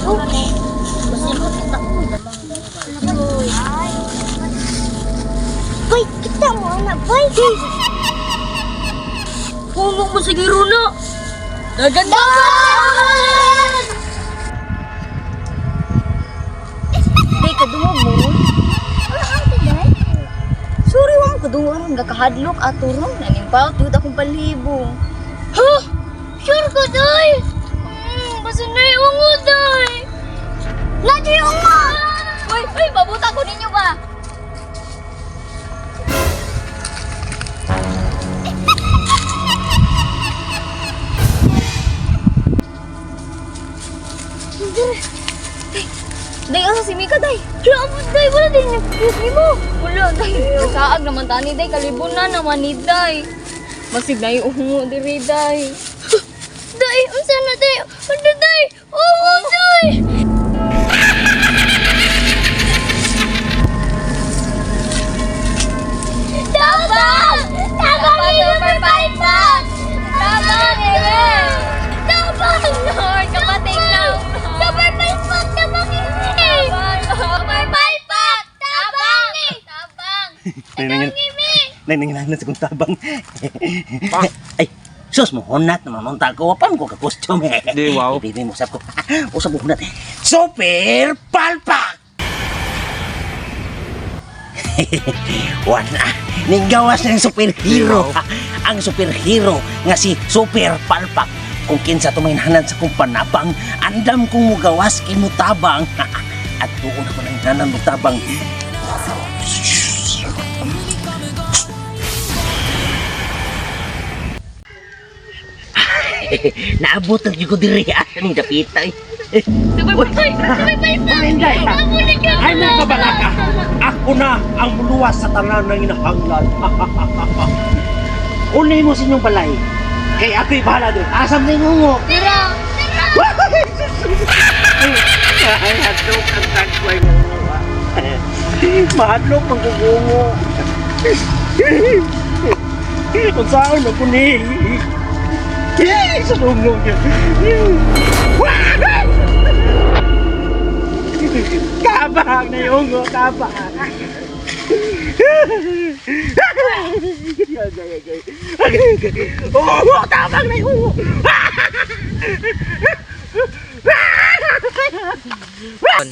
Bay, kita mo anak, bay. Humok mo sige Runa. Dagan! Day, kadungog mo. Wala ang day. Sorry, wa mo kadungog aron gakahadlok ato ron. Nanimpaw tuyot akong palibong. Ha? Sure ka, day? Basta na yung ungo, day. Lagi yung nga. Uy, uy, pabuta ko ninyo ba? Day, asa si Mika, day? Wala mo, day. Wala din nag-kiss mo. Wala, day. Nasaag naman tani, day. Kalibon na naman ni day. Masig na yung ungo diri, day. Day, unsa na, day? Ano, day? Oo, day! Tabang! Tabang ni Super Palpak! Tabang, eh! Tabang, Lord, kapating lang. Super Palpak! Tabang, eh! Super Palpak! Tabang! Tabang! Nang nang sa kong tabang. Ay, sus mo hunat naman mong tago pa mo ka costume. Di, wow. Bibi mo usap ko. Usap ko hunat. Super palpak. Wala. Ninggawas ng superhero. Ang superhero nga si Super Palpak. Kung kinsa tumaynanan sa kong panabang, andam kong mugawas kay mutabang. At doon ako nang nanan mutabang. Naabot ang ko diri asa ning dapita eh. Super Palpak! Super Palpak! Abo na ka! Ay mo kabalaka! Ako na ang muluwas sa tanan ng inahanglan. Unay mo sa inyong balay. Kay ako'y bahala doon. Asam na yung ungo. Tara! Tara! Ay, hadlok ang tagway mo. Mahadlok ang kukungo. Kung saan ako ni. Sa dungo niya. Tabang na yung ungo, tabang. Oo, tabang na yung ungo. Bang!